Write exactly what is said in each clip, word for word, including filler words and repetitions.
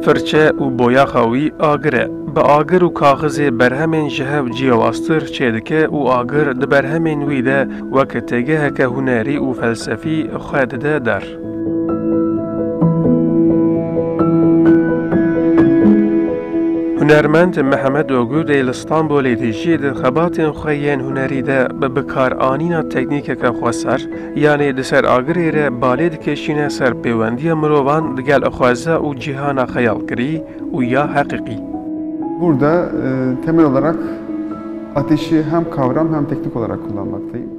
Firçe û boyaxa wî agir e. Bi agir û kaxizê berhemên ji hev ciyawaztir çêdike û agir di berhemên wî de wek têgeheke hunerî û felsefî xwe dide der. Hunermend Mihemed Ogûd ê li Stenbolê dijî di xebatên xwe yên hunerî de bi bikaranîna teknîkeke xweser, yanî di ser agirê re balê dikêşîne ser pêwendiya mirovan digel xweza û cîhana xeyalkirî û ya heqîqî. Burada e, temel olarak ateşi hem kavram hem teknik olarak kullanmaktayım.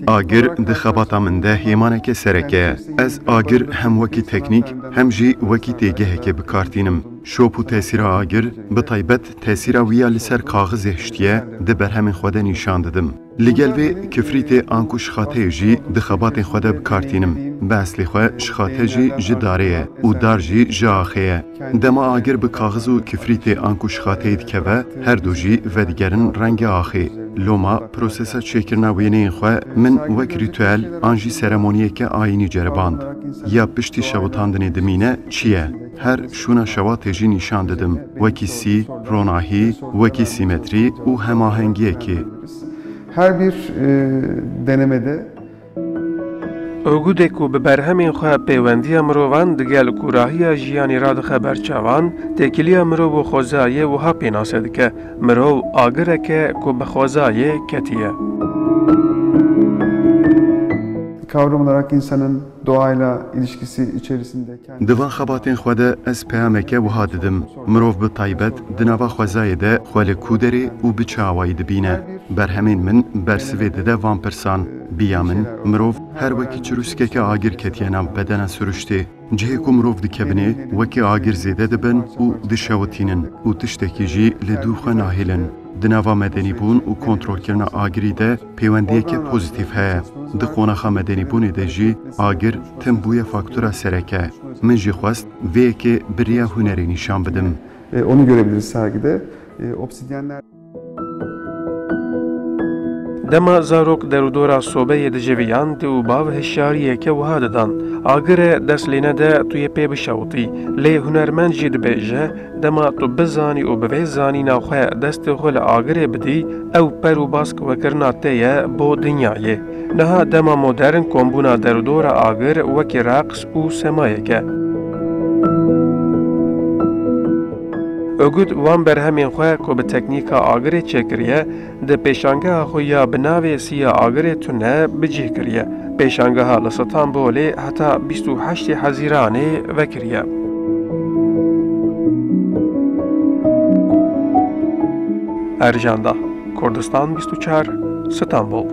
Agir di xebata min de hêmaneke sereke ye. Ez agir hem wekî teknîk hem jî wekî têgehekê bi kar tînim. Şop û tesîra agir, bi taybet tesîra wî ya li ser kaxizê hiştiye, di berhemên xwe de nîşan didim. Li gel vê kifrîtê anku şixateyê jî di xebatên xwe de bi kar tînim. Bi eslê xwe şixate jî ji darê ye û dar jî ji axê ye. Dema agir bi kaxiz û kifrîtê anku şixateyê dikeve, her du jî vedigerin rengê axê. Loma prosesa çêkirina wêneyên xwe min wek rîtuel an jî seremoniyeke ayînî ceriband. Ya piştî şewitandinê dimîne çi ye? Her şûna şewatê jî nîşan didim. Wekî sî, ronahî, wekî sîmetrî û hemahengiyekê. Her bir e, denemede Ogudê ku bi berhemên xwe pêwendiya mirovan digel kûrahiya jiyanî radixe ber çavan, têkiliya mirov û xwezayê wiha pênase dike, mirov agireke ku bi xwezayê ketiye. Kavram olarak insanın doğayla ilişkisi içerisinde kendi Di van xebatên xwe de ez peyameke wiha didim. Mirov bi taybet di nava xwezayê de xwe li ku derê û bi çi awayî dibîne? Berhemên min bersivê dide van pirsan. Biya min, mirov her wekî çirûskeke agir ketiye nav bedena siruştê. Cihê ku mirov dikevine, wekî agir zêde dibin û dişewitînin û tiştekî jî li dû xwe nahêlin. Di nava medenîbûn û kontrolkirina agirî de pêwendiyeke pozîtîf heye. Di qonaxa medenîbûnê de jî agir tim bûye faktura sereke. Min jî xwest vê yekê bi riya hunerê nîşan bidim. E, onu görebiliriz sergide. E, obsidyenler Dema zarok derûdora sobeyê diceviyan, dê û bav hişyariyeke wiha didan. Agir e, dest lê nede, tu yê pê bişewitî. Lê hunermend jî dibêje, dema tu bizanî û bi vê zanîna xwe destê xwe li agirê bidî, ew per û bask vekirina te ye bo dinyayê. Niha dema modern kombûna derûdora agir wekî reqs û semayek e. Ogud van berhemên xwe ku bi teknîka agirê çêkiriye, di pêşangeha xwe ya bi navê Siya Agirê Tune bi cih kiriye. Pêşangeha li Stenbolê heta bîst û heştê Hezîranê vekiriye. Erjanda, Kurdistan bîst û çar, Stenbol.